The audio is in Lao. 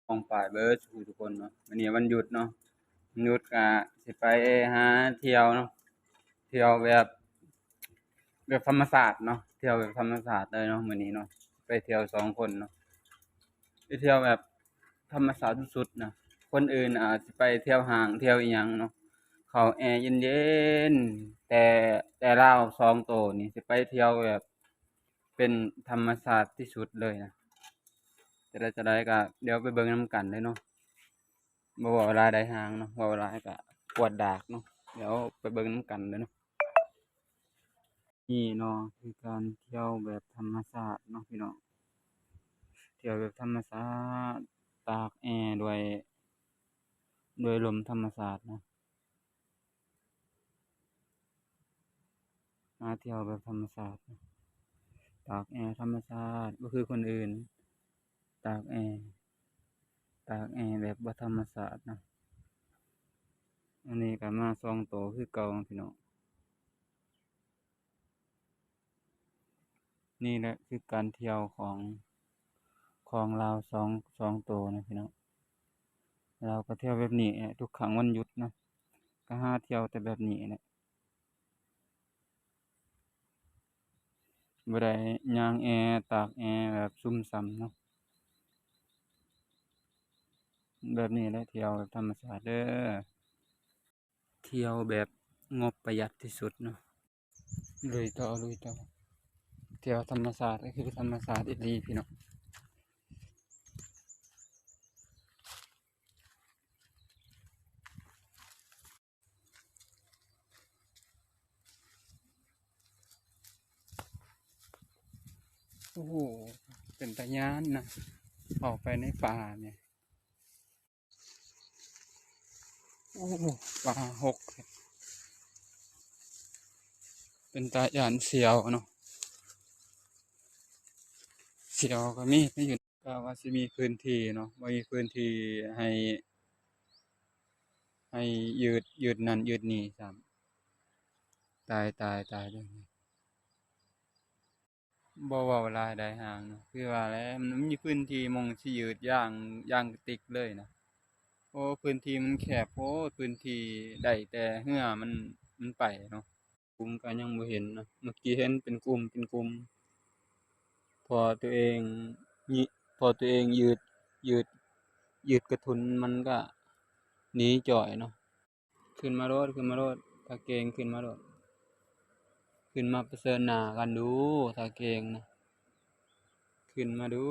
ປ້ອງປາຍເບິດສູ່ທຸກຄົນເນາະ. ມື້ນີ້ວັນຢຸດເນາະ ວັນຢຸດກະຊິໄປຫາທ່ຽວເນາະ ທ່ຽວແບບ ແບບທຳມະຊາດເນາະ ທ່ຽວແບບທຳມະຊາດເລີຍເນາະ. ມື້ນີ້ເນາະ ໄປທ່ຽວສອງຄົນເນາະ ໄປທ່ຽວແບບທຳມະຊາດສຸດໆນະ. ຄົນອື່ນອາດຊິໄປທ່ຽວຫ້າງ ທ່ຽວອີ່ຫຍັງເນາະ ເຂົ້າແອເຢັນໆ ແຕ່ ແຕ່ລາວສອງໂຕນີ້ຊິໄປທ່ຽວແບບເປັນທຳມະຊາດທີ່ສຸດເລີຍນະ. ຈະໄດ້ ຈະໄດ້ກະດຽວໄປເບິ່ງນຳກັນເລີຍເນາະ. ບໍ່ເວົ້າຫຼາຍໄດ້ຫາງເນາະ ເວົ້າຫຼາຍກະປວດດາກເນາະ. ດຽວໄປເບິ່ງນຳກັນເລີຍເນາະ. ນີ້ເນາະ ຄືການທ່ຽວແບບທຳມະຊາດເນາະພີ່ນ້ອງ ທ່ຽວແບບທຳມະຊາດ ຕາກແອດ້ວຍ ດ້ວຍລົມທຳມະຊາດເນາະ. ມາທ່ຽວແບບທຳມະຊາດ ຕາກແອທຳມະຊາດ ບໍ່ຄືຄົນອື່ນ ຕາກແອ ຕາກແອແບບບໍ່ທຳມະຊາດເນາະ. ອັນນີ້ກະມາສອງໂຕຄືເກົ່າພີ່ນ້ອງ. ນີ້ແຫຼະຄືການທ່ຽວຂອງ ຂອງລາວສອງ ສອງໂຕນະພີ່ນ້ອງ. ລາວກະທ່ຽວແບບນີ້ແຫຼະ ທຸກຄັ້ງວັນຢຸດເນາະ ກະຫາທ່ຽວແຕ່ແບບນີ້ແຫຼະ ບໍ່ໄດ້ຍ່າງແອ ຕາກແອແບບຊຸ່ມຊ່ຳເນາະ. ແບບນີ້ແຫຼະ ທ່ຽວແບບທຳມະຊາດເດີ. ທ່ຽວແບບງົບປະຢັດທີ່ສຸດເນາະ. ລຸຍຕໍ່ ລຸຍຕໍ່ ທ່ຽວທຳມະຊາດກະຄືທຳມະຊາດອີ່ຫຼີພີ່ນ້ອງ. ໂອ້ໂຫ ເປັນຕາຢ້ານນະ ເຂົ້າໄປໃນປ່ານີ້. ໂອ້ ປ່າຮົກ ເປັນຕາຢ້ານ ສຽວເນາະ ສຽວກະມີຢູ່. ກະວ່າຊິມີພື້ນທີ່ເນາະ ບໍ່ມີພື້ນທີ່ໃຫ້ ໃຫ້ຢືດ ຢືດນັ້ນຢືດນີ້ຊ້ຳ. ຕາຍ ຕາຍ ຕາຍເດີ. ບໍ່ເວົ້າຫຼາຍໄດ້ຫາງເນາະ ຄືວ່າແຫຼະ ມັນມີພື້ນທີ່ໝ່ອງຊິຢືດຢ່າງ ຢ່າງກະຕິກເລີຍນະ. ໂອ້ ພື້ນທີ່ມັນແຄບໂພດ ພື້ນທີ່ໄດ້ແຕ່ເຮືອມັນ ມັນໄປເນາະ. ກຸ່ມກະຍັງບໍ່ເຫັນເນາະ ເມື່ອກີ້ເຫັນເປັນກຸ່ມ ເປັນກຸ່ມ ພໍຕົວເອງ ພໍຕົວເອງຢືດ ຢືດ ຢືດກະທຸນມັນກະໜີຈ່ອຍເນາະ. ຂຶ້ນມາໂລດ ຂຶ້ນມາໂລດ ຖ້າເກັ່ງຂຶ້ນມາໂລດ ຂຶ້ນມາປະເຊີນໜ້າກັນດູ ຖ້າເກັ່ງນະ ຂຶ້ນມາດູ.